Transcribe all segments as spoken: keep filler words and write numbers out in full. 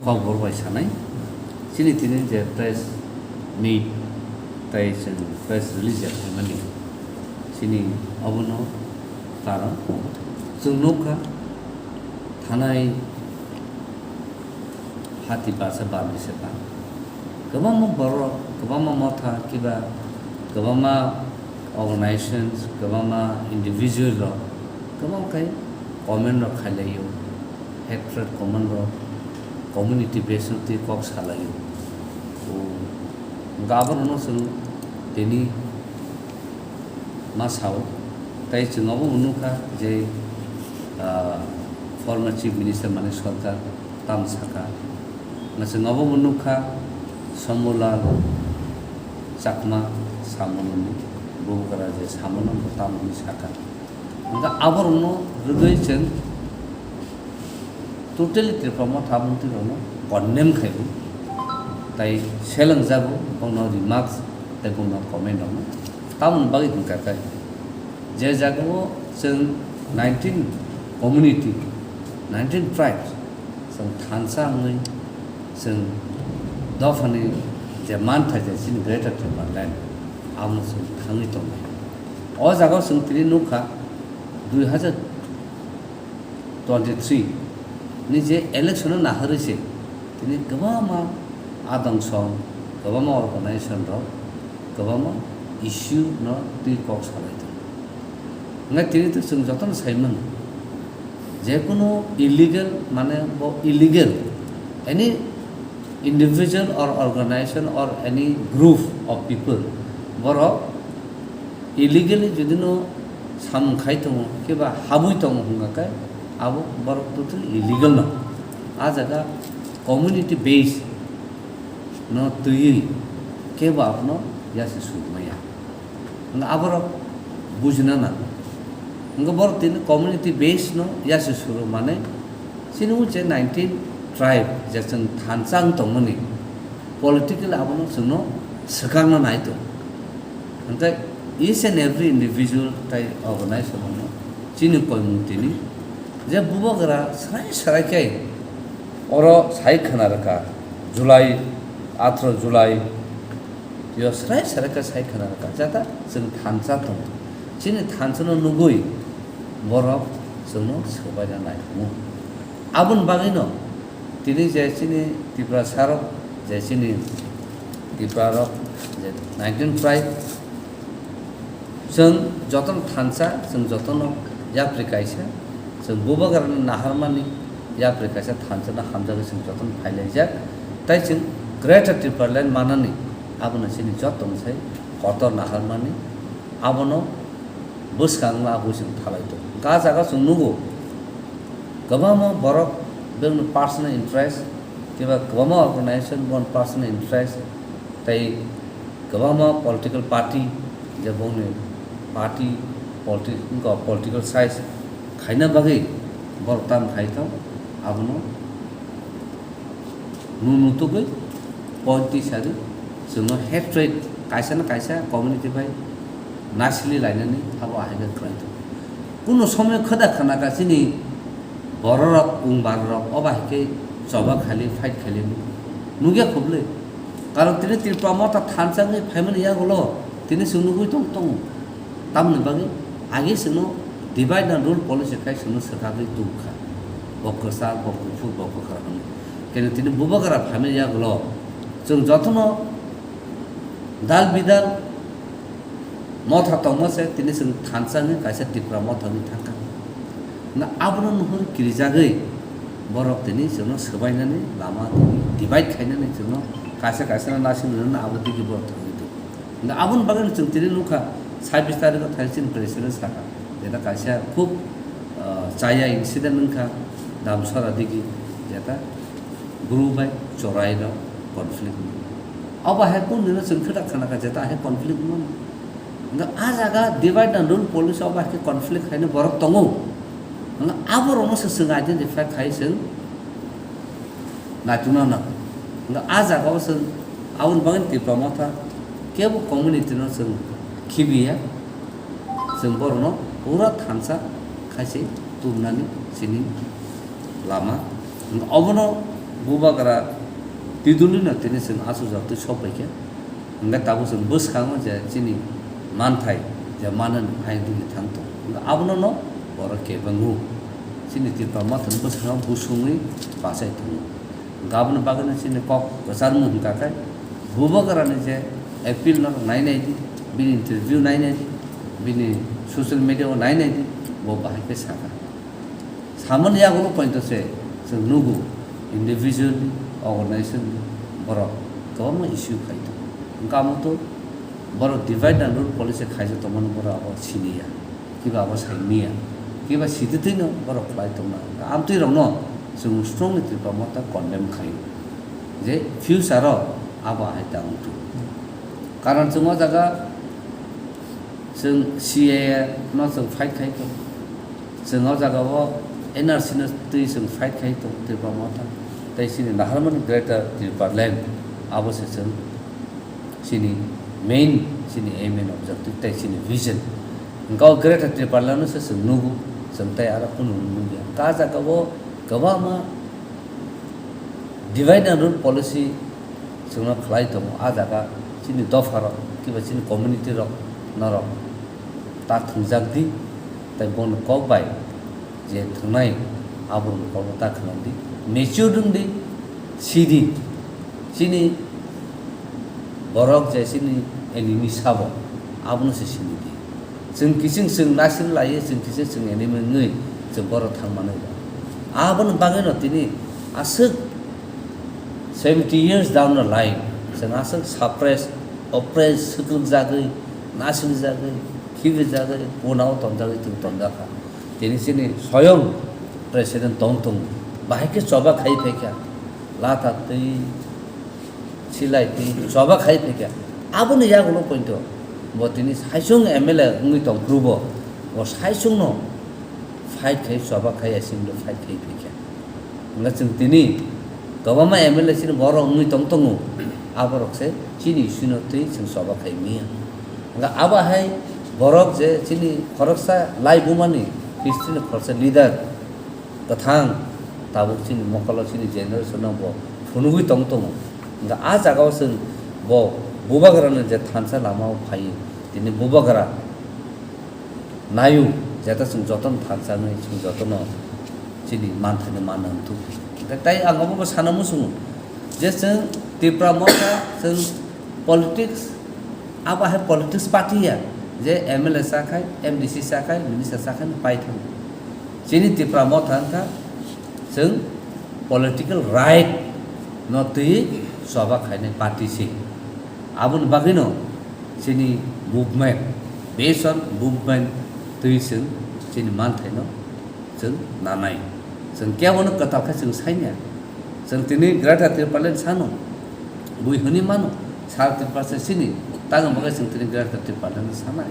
Kokborok bai sanai, chini tini je press meet tei chwng press release ya khaimani, chini obono karon chwng nukha thanai hati basa barni saka kwbangma borok, kwbangma motha kiba kwbangma organizations, kwbangma individual rok kwbang khe comment rok khailaio. Hatred comment rok, community based no twi kok salaio. O, hwnkhe abono chwng tini ma sao. Tei chwng obo bo nukha je, ah, former Chief Minister Manik Sarkar tamo saka. Na chwng obo bo nukha Sombulal Chakma samununi bubagra je samuno bo tamo hinwi saka. Hwnkhe aborokno rwgwi chwng totally Tripura motha mwntirokno condemn khaibo, tai selengjago bokno remarks tei bokno comment rokno. Tamoni bagwi hwnkha khe je jagao chwng nineteen community, nineteen tribes, chwng thansa wngwi chwng dophani je mantha je chini Greater Tipraland, amo chwng thangwi tongnai. O jagao chwng tini nukha, dui hazar twenty-three ni je election o naharwi se tini kwbangma adong song, kwbangma organization rok, kwbangma issue no twi kok salai tongo. Hwnkhai tini to chwng jotono sai mano, jekunu illegal, mane bo illegal, any individual or organization or any group of people, borok illegally jodi no samung khai tongo, keba habwi tongo hwnga khe, abo borok totally illegal no. A jaga community base no twiwi kebo abono yasi suri maya. Hwnga aborok bujina nango. Hwnga borok tini community base no yasi suru mane chini uche nineteen tribe je chwng thansa wng tongmani political abono chwngno swkangna nai tongo. Hwnkhe each and every individual tai organization no chini koimung tini je bubagra srai srai khe oro sai khwna rwkha July, atharo July, yo srai srai khe sai khwna rwkha jata chwng thansa tongo. Chini thansa no nugwi borok chwngno swbaina nai tongo. Aboni bagwino tini je chini Tiprasa rok, je chini Tipra rok, je nineteen tribe, chwng jotono thansa, chwng jotono yapri kaisa, chwng bubagrano naharmani yapri kaisa thansa no hamjagwi chwng jotono phailaijak. Tai chwng Greater Tipraland manani abono chini jotono sai kotor naharmani, abono bwskang ma bujing thalai tongo. Ka jaga chwng nugo, kwbangma borok bini personal interest, kiba kwbangma organization boni personal interest, tei kwbangma political party, je boni party, politi-, wngkha political size khaina bagwi borok tam khai tong, abono nunu tugwi point twi sadi, chwngno hatred kaisa na kaisa community bai nasili lainani abo ahai khe khlai tongo. Kuno somoy khoda khana ka chini bororok, kung barorok, obo hai khe choba khali, fight khali nukya khuble. Karon tini Tripura motha thansa wngwi phaimani yagulo tini chwng nugwi tong tongo. Tamoni bagwi age chwngno divide and rule policy khai chwngno swkagwi tubukha. Bo kwchak, bo kuphur, bo kwkhwrang hwnwi. Keno tini bubagra phaimani yagulo chwng jotono dal bidal motha tongma se tini chwng thansa wngwi kaisa Tripura motha wngwi thangkha. Na abono nuhur kirijagwi borok tini chwngno swbainani lama tini divide khainani chwngno kaisa kaisa no naising rwnani abo digi borok thangwi tongo. Na aboni bagwi chwng tini nukha, sabbish tarikh o thai chini president saka, jeta kaisa khub, ah, chaya incident wngkha Damsara digi, jeta group bai chorai no conflict wngkha. Abo hai kundino chwng khwda khana kha jeta hai conflict wngmani. Hwnkhe a jaga divide and rule policy o bahai khe conflict haino borok tongo. Hwnkhe aborokno se chwng identify khai chwng naitugna nango. Hwnkhe a jaga o chwng aboni bagwi Tipra motha kebo community no chwng khibiya, chwng borokno pura thansa khai se tubunani chini lama. Hwnkhe obono Bubagra twi dulino tini chwng achukjak twi sok bai khe. Hwnkhe tabuk chwng bwskango je chini manthai je manani ayang digi thang tongo. Hwnkhe abono no borok kebango. Chini Tipra Mothani bwskango busungwi bachai tongo. Hwnkhe aboni bagwino chini kok kwcharmung hwnkha khe Bubagrani je appeal no nai nai di, bini interview nai nai di, bini social media o nai nai di, bo bahai khe sakha. Samani yagulo poito se chwng nugo, individually, organization borok kwbangma issue khai tongo. Hwnkhe amo to borok divide and rule policy khaijak tongmani borok abo siniya, kiba abo saimiya, kiba siditwino borok khlai tongna. Amtwi rokno chwng strongly Tipra Motha condemn khaio je future o abo hai ta wngthu. Karon chwng o jaga chwng C A A no chwng fight khai tongo. Chwng o jaga o N R C no twi chwng fight khai tongo Tipra Motha. Tei chini naharmani Greater Tipraland abo se chwng chini main, chini aim and objective tei chini vision. Hwnkhe o Greater Tipraland no se chwng nugo, chwng tei aro kunu nukya. Ka jaga o kwbangma divide and rule policy chwngno khlai tongo. A jaga chini dopharok kiba chini community rok norok ta thwngjak di, tei bono kok bai je thwngnai aborokni kokno ta khna di, mature wng di, si di, chini borok je chini enemy sabo abono se sini di. Chwng kiching chwng naising laiwi, chwng kiching chwng enemy wngwi chwng borok thang manwi rw. Aboni bagwino tini aswk seventy years down the line chwng aswk suppress, oppress, swklugjagwi, naising jagwi, khibi jagwi, punao tonjagwi chwng tonjakha. Tini chini soyong president tong tongo, bahai khe choba khai phaikha, latha twi silai twi choba khai phaikha. Aboni yagulo poito bo tini saichung M L A wngwi tong phuru bo, bo saichungno fight khai choba khai assembly fight khai phaikha. Hwnkhe chwng tini kwbangma M L A chini borok wngwi tong tongo, aborok se chini issue no twi chwng choba khai manya. Hwnkhe abo hai borok je chini khoroksa lai bumani history ni khoroksa leader, kwthang tabuk chini mokolo chini generation o bo phunugwi tong tongo. Hwnkhe a jaga o chwng bo Bubagrano je thansa lama o phaiwi tini Bubagra naio, jeta chwng jotono thansa wngwi chwng jotono chini manthani manna wngthok. Hwnkhe tei ang obo bo sana muchungo je chwng Tipra Motha chwng politics Abo hai politics party ya, je M L A chakhai, M D C chakhai, minister chakhai no paithang. Chini Tipra Motha wngkha chwng political right no twi choba khainai party se. Aboni bagwino chini movement, based on movement twi chwng chini manthaino chwng nanai. Chwng kebono kwtal khe chwng saimanya. Chwng tini Greater Tipraland sano, bui hwnwi mano, sal Tiprasa chini, tamo bagwi chwng tini Greater Tipraland sanai.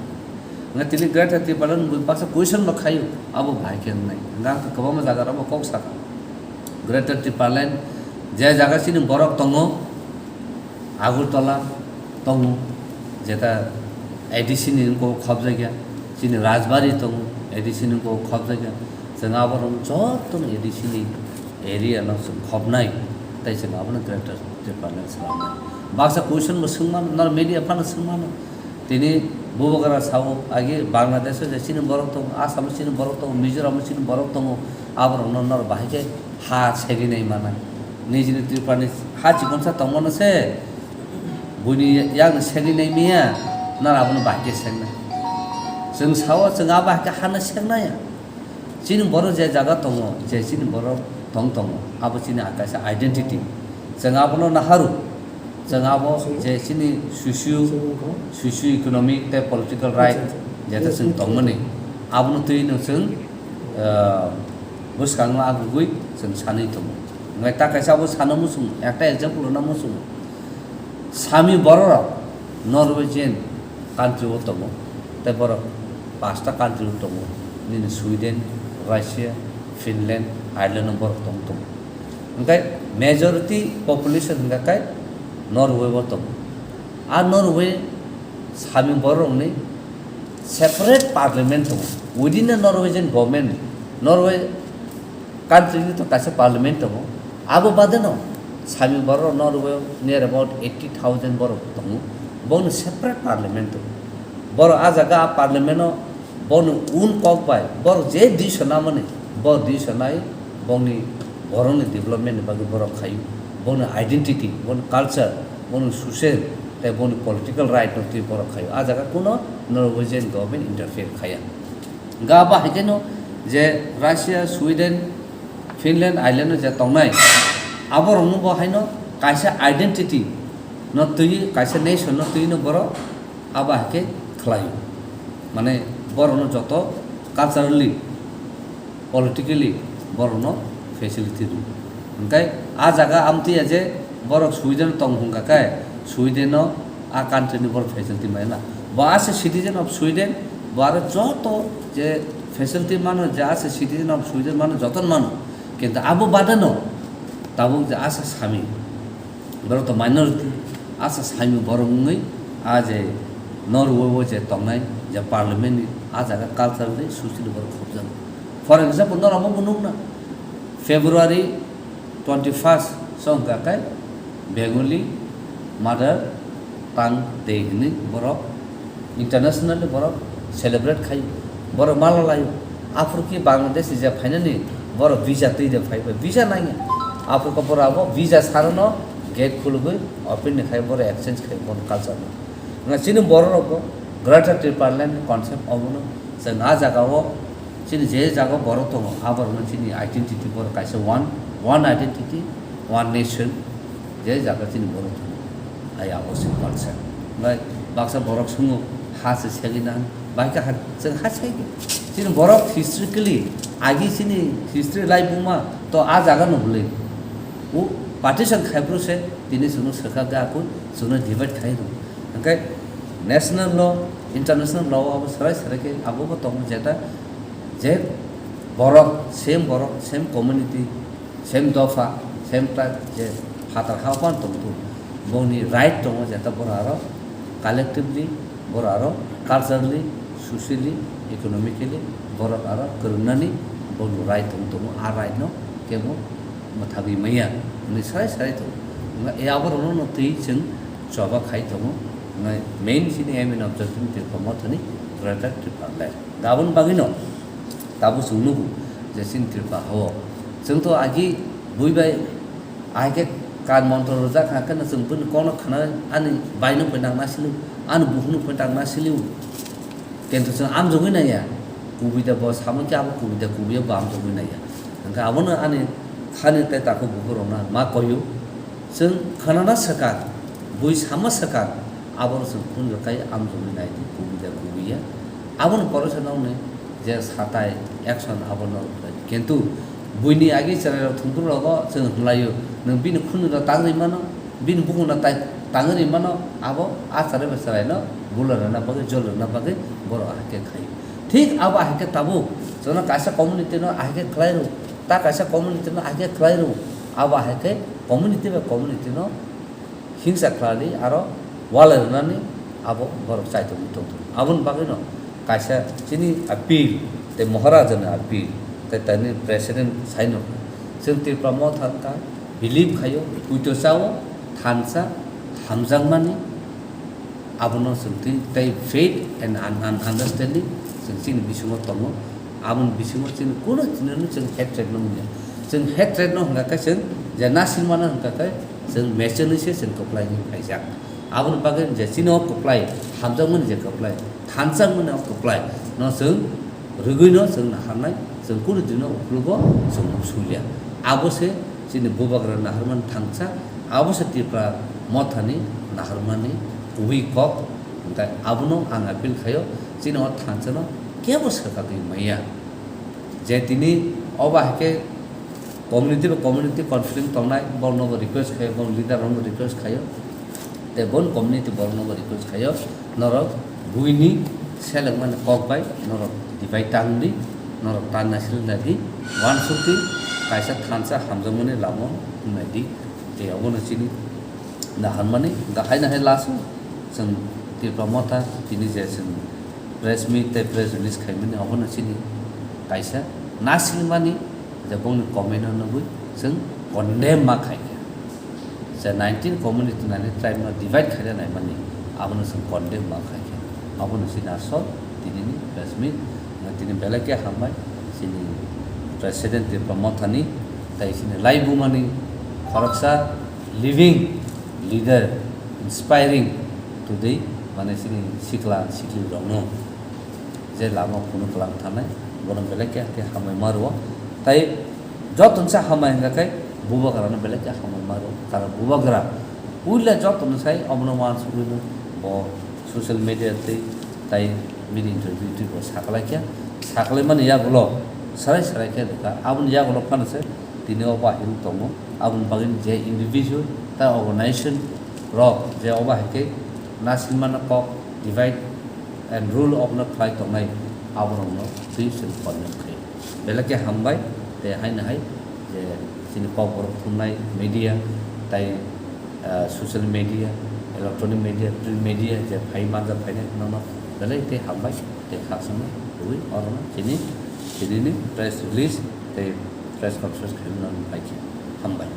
Hwnkhe tini Greater Tipraland bui baksa question bo khaio, abo bahai khe wngnai. Hwnkhe ang khe kwbangma jaga rokbo kok sakha. Greater Tipraland je jaga chini borok tongo, Agartala tongo, jeta A D C ni wngkok khobjakya, chini Rajbari tongo, A D C ni wngkok khobjakya, chwng aborok jotono A D C ni area no chwng khobnai, tei chwng abono Greater Tipraland swnamnai. Baksa question bo swngmano, nor media phano swngmano, tini Bubagra sao, agi Bangladesh o je chini borok tongo, Assam o chini borok tongo, Mizoram o chini borok tongo, aborokno nor bahai khe ha segwi nai mana. Nijini Tripura ni ha chikonsa tongmano se, buini yakno segwi nai miya, nor abono bahai khe segnai. Chwng sao, chwng a bahai khe hano segnaya. Chini borok je jaga tongo, je chini borok tong tongo, abo chini kaisa identity. Chwng abono naharu, chwng abo je chini socio, socio-economic tei political right, jeta chwng tongmani, abono twino chwng, ah, bwskango agugwi chwng sanwi tongo. Hwnkhe ta kaisa abo sana muchungo, ekta example rwna muchungo. Sami bororok Norwegian country o tongo, tei borok pasta country o tongo, nini Sweden, Russia, Finland, Ireland o borok tong tongo. Hwnkhe majority population hwnkha khe Norway o tongo. A Norway sami bororokni separate parliament tongo. Within the Norwegian government, Norway country ni to kaisa parliament tongo. Abo badeno sami borok Norway near about eighty thousand borok tongo. Bono separate parliament tongo. Borok a jaga a parliament o bono un kok bai borok je dui sona mani, bo dui sonai bongni borokni development ni bagwi borok khaio. Bono identity, bono culture, bono social, tei bono political right no twi borok khaio. A jaga kuno Norwegian government interfere khaya. Ga ba hai khe no je Russia, Sweden, Finland, Ireland no je tongnai, aborokno bo haino kaisa identity no twi, kaisa nation no twi no borok abo hai khe khlaio. Mane borokno joto culturally, politically borokno facility rw. Hwnkhe a jaga amtwi ya je borok Sweden tong hwnkha khe Sweden no a country ni borok facility maya na. Bo ase citizen of Sweden, bo aro joto je facility mano, je ase citizen of Sweden mano, joto mano. Kintu abo badeno tabuk je asa sami, borok to minority, asa sami borok wngwi a je Norway o je tongnai je parliament ni a jaga culture ni susi ni borok khobjak. For example, norok bo nukna February twenty first song kakai Bengali mother tang de hinwi borok internationally borok celebrate khai, borok mala lai. Aphuru khe Bangladesh je phainani borok visa twi de phai bai, visa nangya. Aphuru khe borok abo visa sarano gate khulugwi open ni khai borok exchange khai bon culture no. Nga chini borok rok bo Greater Tipraland concept obono chwng a jaga o chini je jaga borok tongo, a borok no chini identity borok kaisa one, one identity, one nation. Je jaga chini borok thani, ai abo se concept. Bai baksa borok sungo ha se segwi na, bai kha chwng ha segwi. Chini borok historically, agi chini history lai buma to a jaga no bwlwi. U partition khai bru se tini chwngno swkak ga akui chwngno divide khai rw. Hwnkhe national law, international law abo swrai swrai khe abo bo tongo jeta je borok, same borok, same community, same dopha, same tribe, je phatar ha phano tongthu, boni right tongo, jeta borok aro collectively, borok aro culturally, socially, economically, borok aro kwrwngnani boni right tong tongo, a right no kebo mwthagwi manya hwnwi sarai sarai tongo. Wngkha e aborokno no twi chwng choba khai tongo, wngkha main chini aim and objective ni Tripura Mothani Greater Tripura Land. Aboni bagwino tabuk chwng nugo je chini Tripura hao chwng to agi bui bai ahai khe kan montro rwjak kha, kheno chwng bini kokno khna ani bai no phaina nang siliu, ani bukhuk no phaina nang siliu. Kintu chwng amjogwi naiya, kubui da bo samo khe abo kubui da kubui bo amjogwi naiya. Hwnkhe abono ani khani tei takhuk bukhuk rokno ma koiyo, chwng khnana swkang, bui sama swkang, abono chwng phunukjak khe amjogwi nai di, kubui da kubui ya. Aboni pore se nokni je satai action abono rwkhlai. Kintu buini agi chwrairok thwngphuru rogo chwng hwnlaio, nwng bini khunui no tangwi mano, bini bukung no tai tangwi mano, abo a chwrai bai chwrai no bula rwna bagwi, jol rwna bagwi borok ahai khe khaio. Thik abo ahai khe tabuk chwngno kaisa community no ahai khe khlai rw, ta kaisa community no ahai khe khlai rw, abo ahai khe community bai community no hingsa khlali aro walai rwnani abo borok chai tongwi tongthok. Aboni bagwino kaisa chini appeal tei Maharaja ni appeal tei tani president saino chwng Tripura Motha wngkha believe khaio puito chao thansa hamjakmani abono chwng twi tei faith and un-, un-, understanding chwng chini bisingo tongo. Aboni bisingo chini kuno chini no chwng hatred no wngya. Chwng hatred no hwnkha khe chwng je nasilmano hwnkha khe chwng mechenwi se chwng kwplai wngwi phaijak. Aboni bagwi je chini o kwplai, hamjakmani je kwplai, thanjakmani o kwplai no chwng rwgwi no chwng naharnai, chwng kunu dino ukhulgo chwng nuk sulia. Abo se chini bubagra naharmani thangsa, abo se Tripura Mothani naharmani kubui kok. Hwnkhe abono ang appeal khaio, chini o thansano kebo swkagwi maya. Je tini obo hai khe community bai community conflict tongnai, borokno bo request khaio, boni leader rokno request khaio, tei boni community borokno bo request khaio, norok buini selengmani kok bai norok divide tang di, norok tan naisili nai di, uansukdi kaisa thansa hamjakmani lama wngnai di, tei obono chini naharmani, hwnkhe haino hai last o chwng Tipra Motha tini je chwng press meet tei press release khaimani, obono chini kaisa nasilmani je bongni comment no nugwi chwng condemn ma khai khe. Je nineteen community nani tribe no divide khaina naimani, abono chwng condemn ma khai khe. Abono chini asol tinini press meet, tini belai khe hambai chini President Tipra Mothani, tai chini laibumani khoroksa living leader, inspiring today, mane chini sikla sikli rokno je lama phunuk kwlang thanai, bono belai khe khe hambai ma rwo. Tai joto se hambai hingkha khe bubagrano belai khe hambai ma rwo. Karon bubagra puila joto no sai omono wansugwi no bo social media tei tai bini interview twi bo saklai khe, saklai mani yagulo sarai sarai khe rwkha. Aboni yagulo phano se tini o bahai wng tongo. Aboni bagwi je individual tai organization rok je o bahai khe nasilmano kok divide and rule of no khlai tongnai, aborokno twi chwng condemn khaio. Belai khe hambai, tei haino hai je chini kokborok thumnai media tai, ah, social media, electronic media, print media je phai manjak phainai, nono belai tei hambai tei khakchangma rwui orono chini, chinini press release tei press conference khaimano pai khe hambai.